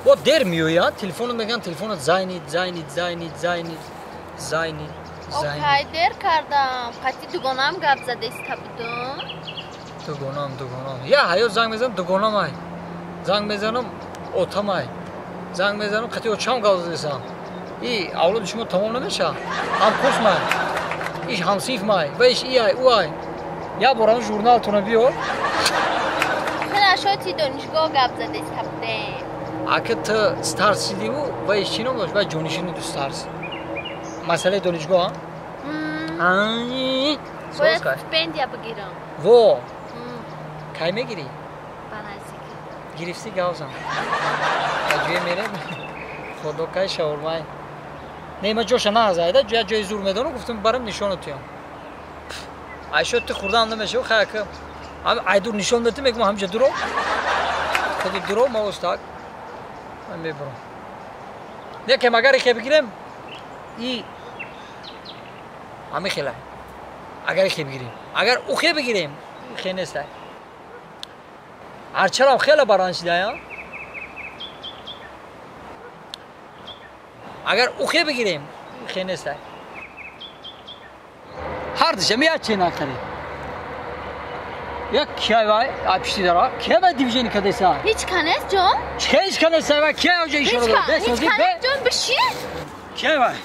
О дер меояд, телефонро мегӯям, телефонат зайнид, зайнид, зайнид, зайнид, зайнид, зайнид. Окай, дер кардам. Қати дугонаам гап задаиста будум. Дугонам, дугонам. Я ҳаёт занг мезанам, дугонам ай. Занг мезанам, отам ай. Занг мезанам, қати очам гап задасам. И авлоди шумо тамом намешавад. Ҳамкурс май. Иш ҳамсинф май. Ва иш и ай, ӯ ай. Я борам журналтона биёр. Хеле шоти донишгоҳ гап задаиста будем. Ака ту старс шидиву ва иш чӣ ном дошт? Ва ҷонишини ду старс. Масъалаи донишгоҳ, а? Бояд стипендия бигирам. Во! Кай мегирӣ? Ба наздикӣ. Гирифтӣ гавзам. Ба ҷое мерем. Худо кай шаурмай. Не, ма ҷоша наазайда, ҷоя ҷои зур медонам, гуфтам барам нишона туям. Айшо ту хурдаам намешав, хай ака. Айдур нишон датӣ, мегӯм ҳамҷа дуро. Худи дуро ма остак. Ман мебурам. Некем агар ихе бигирем, и ҳами хелай. Агар ихе бигирем. Агар ухе бигирем, хе нестай. Арчарам хеле баран шидая. Агар ухе бигирем, хе нестай. Ҳар дишам як че накари. Як кияй вай, ай пишти дара. Кияй вай дивижени кадеса? Ҳеҷ канест ҷон? Чӣ ҳеҷ канест вай? Кияй оҷа ишора дорад? Ҳеҷ канест ҷон, бишин. Кияй вай?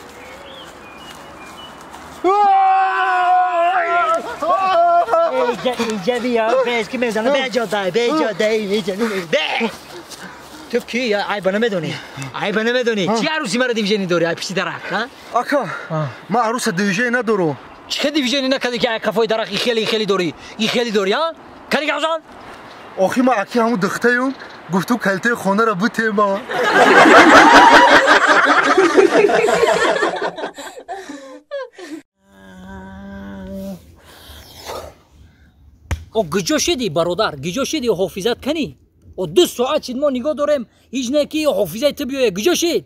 Инҷа бия, бес ки мезанам, беҷодай, беҷодай, беҷодай. Ту ки айба намедонӣ? Айба намедонӣ? Чӣ арӯси маро дивижени дорӣ, ай пишти дарахт, ҳа? Ака, ман арӯса дивижени надорам. Чӣ дивижени накардӣ ки ай қафои дарахт и хеле, и хеле дорӣ, и хеле дорӣ, ҳа? Кани гавзан? Охи ман аки ҳамун духтаём, гуфтум калтаи хонаро бутема. О гиҷо шидӣ, бародар, гиҷо шидӣ, ҳофизат канӣ? О 2 соат шид мо нигоҳ дорем, ҳеҷ не ки ҳофизаи ту биёяд, гиҷо шид?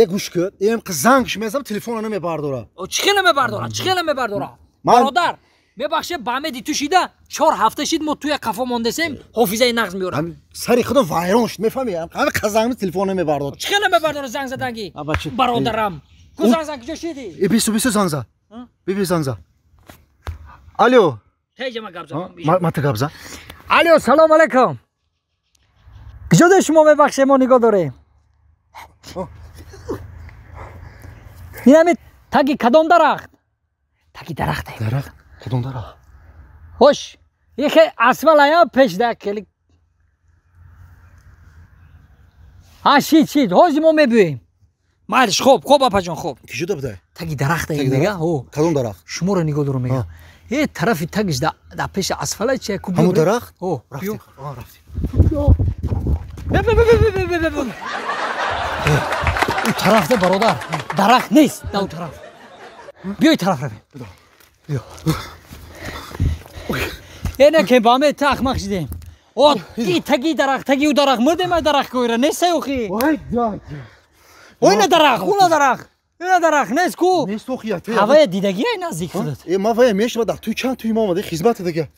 Е гӯш кун, эм зангш мезанам, телефонро намебардора. О чӣ хел намебардора? Чӣ хел намебардора? Бародар, мебахше ба меди ту шида, 4 ҳафта шид мо туя қафо мондесем, ҳофизаи нағз меорад. Сари худо вайрон шуд, мефаҳмӣ? Ҳама занг телефон намебардорад. Чӣ хел намебардора занг заданги? Бародарам. Ку занг зан, куҷо шидӣ? Э бису бису занг зад. Биби занг зад. Алло. Тейҷа ма гап занам. Ма ту гап зан. Алло, салом алейкум. Куҷо дори шумо мебахше мо нигоҳ дорем? Инами таги кадом дарахт? Таги дарахте. Дарахт? Кадом дарахт? Хош, ихе асфалая пеш да хеле. Ҳа, шид, шид, ҳозир мо мебиёем. Майлиш, хоб, хоб апаҷон, хоб. Куҷо да будай? Таги дарахте мега, ҳо. Кадом дарахт? Шуморо нигоҳ дорам мега. Э тарафи тагиш да пеши асфалай чи ку. Ҳамун дарахт? Ҳо, рафтем. Рафтем. Бе бе бе бе бе бе. У тарафда бародар, дарахт нест, да у тараф. Биёй тараф равем. Биё. Э не ке ба ме та ахмақ шидем. О, и таги дарахт, таги у дарахт, мурдем ай дарахт койра, нестай охи. Ой, дай. Ой на дарахт, уна дарахт. Ина дарахт нест ку. Нест охи, я. Ҳавая дидаги ай наздик худат. Э, ма вая мешава дар туй чанд туй ма омада хизмат кадаги.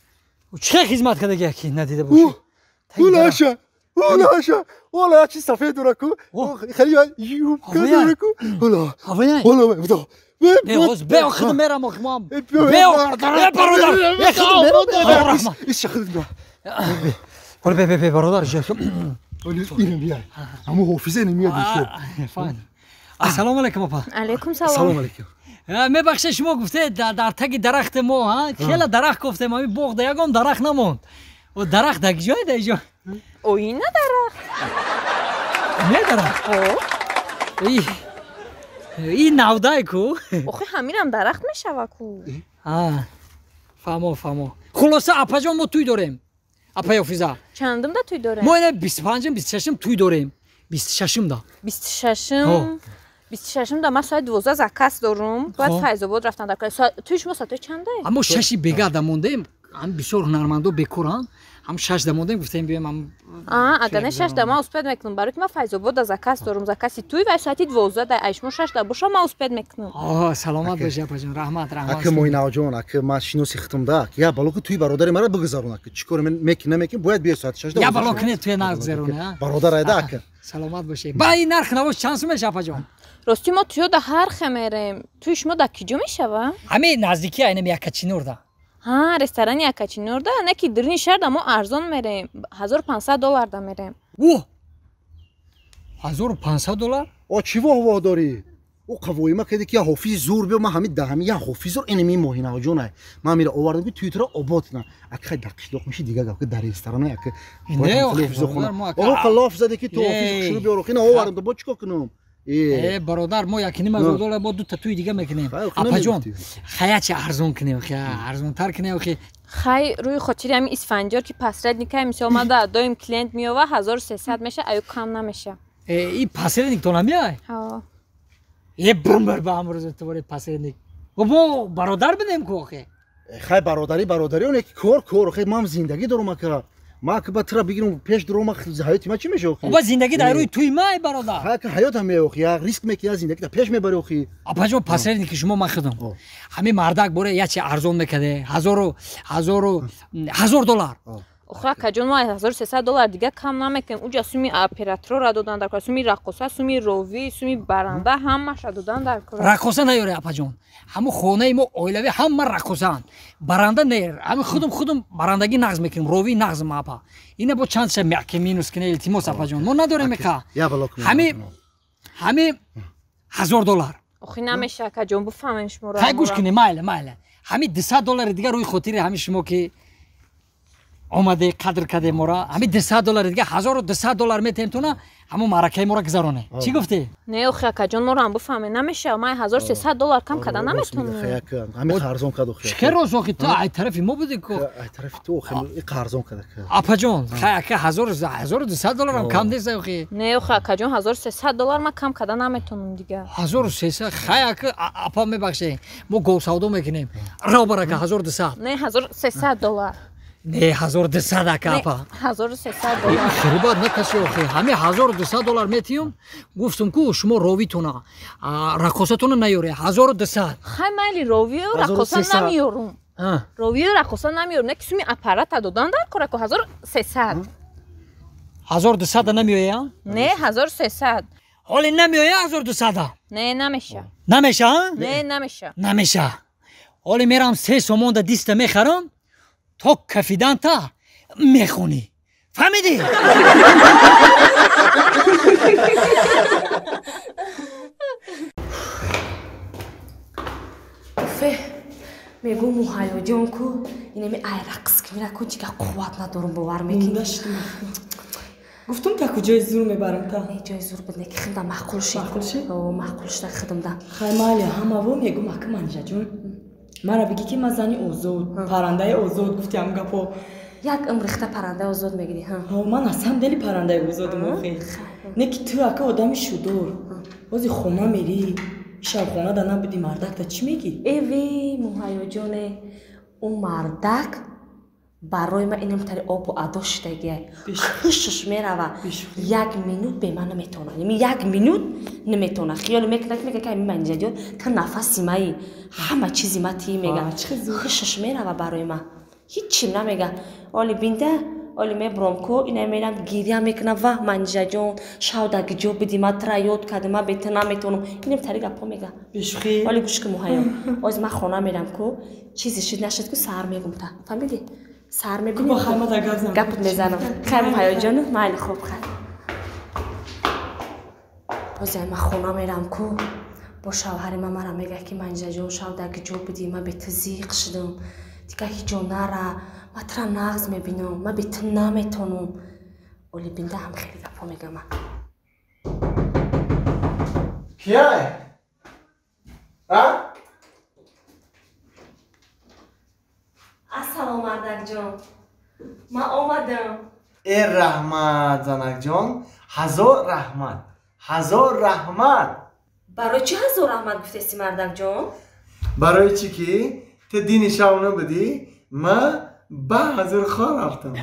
Чӣ хизмат кадаги ки надида бошӣ? Улаша. Улаша. Ола чи сафед дора ку. Хеле юбка дора ку. Ола. Ҳавая. Ола, буда. Бе, ҳоз бе, худ мерам охи мам. Бе, э бародар, э худ мерам. Иш худ мерам. Ола бе, бе, бе, бародар, жа. Ола, инам бия. Ҳамун ҳофиза намеяд ишо. Файн. Ассалому алайкум апа. Алайкум салом. Салом алайкум. Мебахшед, шумо гуфтед дар таги дарахти мо, ҳа? Хеле дарахт гуфтем, ҳамин боғда ягон дарахт намонд. О дарахт дар ҷое дар ҷо? Оина дарахт. Не дарахт? О. И навдай ку? Охи ҳаминам дарахт мешава ку. А. Фаҳмо, фаҳмо. Хулоса апаҷон мо туй дорем. Апаи ҳофиза. Чандум да туй дорем? Мо ина 25-м, 26-м туй дорем. 26-м да. 26-м. 26-м да ман соати 12 заказ дорум. Бояд Файзобод рафтан дар кор. Туй шумо соати чанде? Аммо 6 бега да мондем. Ҳам бисёр ҳунармандо бекоранд. Ҳам 6 да мондем, гуфтем биёем ҳам. Агар не 6 да ман успед мекунам, барои ки ман Файзобод да заказ дорум, закази туй ва соати 12 да айшмо 6 да боша ман успед мекунам. Саломат боши апаҷон, раҳмат, раҳмат. Ака Моҳинаҷон, ака ман шиноси хитм да, я бало ки туй бародари мара бигузарон, ака чӣ кор мекунӣ намекунӣ, бояд биёй соати 6 да. Я бало кунед туй нагузароне, а? Бародар айда ака. Саломат бошӣ. Ба ин нарх навош чанд сум меша апаҷон? Рости мо туё да ҳар хе мерем. Туи шумо да киҷо мешава? Ҳамин наздики айнам Якачинур да. Ҳа, ресторани Якачинур да, не ки дурни шаҳр да мо арзон мерем. $1500 да мерем. О! $1500? О, чӣ воҳ дорӣ? О, қавоима кади ки я ҳофизи зур биё, ман ҳамин даҳами я ҳофизи зур инами Моҳинаҷон ай. Ман мира овардам ки туи туро обод кунам. Ака хай дар қишлоқ меши дига гап ки дар ресторан ака. Не, о, лоф зади ки ту ҳофизи хушрӯ биёр, ина овардам, то бо чӣ кор кунам? Бародар, мо $1,500 мо дута туи дига мекунем. Апаҷон, хаячи арзон кунем, арзонтар кунем. Хай рӯи хотири ҳамин исфанҷор ки посредникай, мисол ма да доим клиент меова, 1300 меша, аю кам намеша. И посредник то намеай? Ҳа. Бумбар ба амрӯз тувори посредник. Мо бародар бидем ку охе? Хай бародарӣ бародарӣ, оне ки кор кор, хай ман зиндагӣ дорум ака. Ма ки ба тра бигирам пеш дурум, ҳаёти ма чӣ меша охи? Оба зиндагӣ дар рӯи туи ма, бародар. Ха, ки ҳаёт ҳам меохи, я риск мекунӣ, зиндагӣ пеш мебарӣ охи. Апаҷон, посредники шумо ман худам. Ҳамин мардак боре ячи арзон мекаде, $1000. Охи акаҷон, мо $1300 дига кам намекунем. Уҷа суми операторро додан дар кор, суми раққоса, суми ровӣ, суми баранда, ҳамаша додан дар кор. Раққоса наёре апаҷон. Ҳамун хонаи мо оилавӣ ҳама раққосаанд. Баранда не, ҳамин худум барандагӣ нағз мекунем, ровӣ нағз ма апа. Ина бо чанд ша мяки минус кине, илтимос апаҷон. Мо надорем ка. Ҳами $1000. Охи намеша акаҷон, бифаҳмем шуморо. Хай гӯш кунед, майла, майла. Ҳами $200 дига рӯи хотири ҳами шумо ки омаде қадр каде мора, ҳами $200 дига $1200 метаем туна, ҳамун маъракаи мора гузароне. Чӣ гуфтӣ? Не, охи акаҷон, моро ҳам бифаҳме, намеша. Ман $1300 кам када наметонам. Ҳами қарзон кад охи. Чӣ роз охи, ту ай тарафи мо буди ку? Ай тарафи ту охи, и қарзон када. Апаҷон, хай ака $1200 ҳам кам нест охи. Не, охи акаҷон, $1300 ман кам када наметонам дига. 1300, хай ака апа мебахше. Мо говсавдо мекунем. Ро барака 1200. Не, $1300. Не, 1200 ака апа. $1300. Хирибат накаси охи. Ҳами $1200 метиюм. Гуфтум ку шумо ровитона, раққосатона наёре. 1200. Хай майли ровию раққоса намеёрум. Ровию раққоса намеёрум. Не ки суми аппарата додан дар кор аку 1300. 1200 намеоя? Не, 1300. Ҳоле намеоя 1200? Не, намеша. Намеша? Не, намеша. Намеша. Ҳоле мерам 3 сомонда диста мехарам. То кафиданта мехонӣ. Фаҳмидӣ? Фе, мегӯ Муҳайёҷон ку инами ай рақс кунира ку чига қувват надорум, бовар мекунӣ? Гуфтум та куҷои зур мебарам та. Не, ҷои зур буд, не ки хидам маъқул шид. Маъқул шид? О, маъқул шуда хидамда. Хай майли, ҳамаво мегӯм ака Манижаҷон. Мара бигӣ ки ман зани озод, паррандаи озод гуфти ҳам гапо. Як умр рихта паррандаи озод мегирӣ, ҳа? Ҳо, ман аз ҳам дели паррандаи озодам охи. Не ки ту ака одами шудор. Бози хона мерӣ, шаб хона да набудӣ, мардак та чӣ мегӣ? Эви, Муҳайёҷоне, ӯ мардак барои ман инам тари обу адо шудагиай. Хушш мерава. Як минут бе ман наметавона. Яъне як минут наметавона. Хиёл мекунад ки мега ки ами Манижаҷон та нафаси маи, ҳама чизи ма тии мега. Хушш мерава барои ман. Ҳиччим намега. Оли бинда, оли мебуром ку, ина мерам гиря мекунам, ва Манижаҷон, шав дар гиҷо бидӣ, ман тра ёд кардам, ман бе ту наметавонам. Инам тари гапҳо мега. Оли гӯш кун Муҳайё. Оз ман хона мерам ку, чизе шуд нашуд ку саҳар мегум та. Фаҳмидӣ? Сар мебинем. Гапот мезанам. Хай Муҳайёҷону, майли хоб хай. Бозе ман хона мерам ку, бо шавҳари ман мара мега ки Манижаҷон, шав дар гиҷо будӣ, ман бе ту зиқ шудам. Дига ҳеҷ ҷо нара, ман тура нағз мебинам, ман бе ту наметонам. Оли бинда ҳам хеле гапҳо мегам ман. Кияй? А? Ассалом мардакҷон, ман омадам. Э раҳмат занакҷон, ҳазор раҳмат, ҳазор раҳмат. Барои чӣ ҳазор раҳмат гуфтеси мардакҷон? Барои чӣ ки ту дини шав набудӣ, ма Ба ҳазур хор рафтам.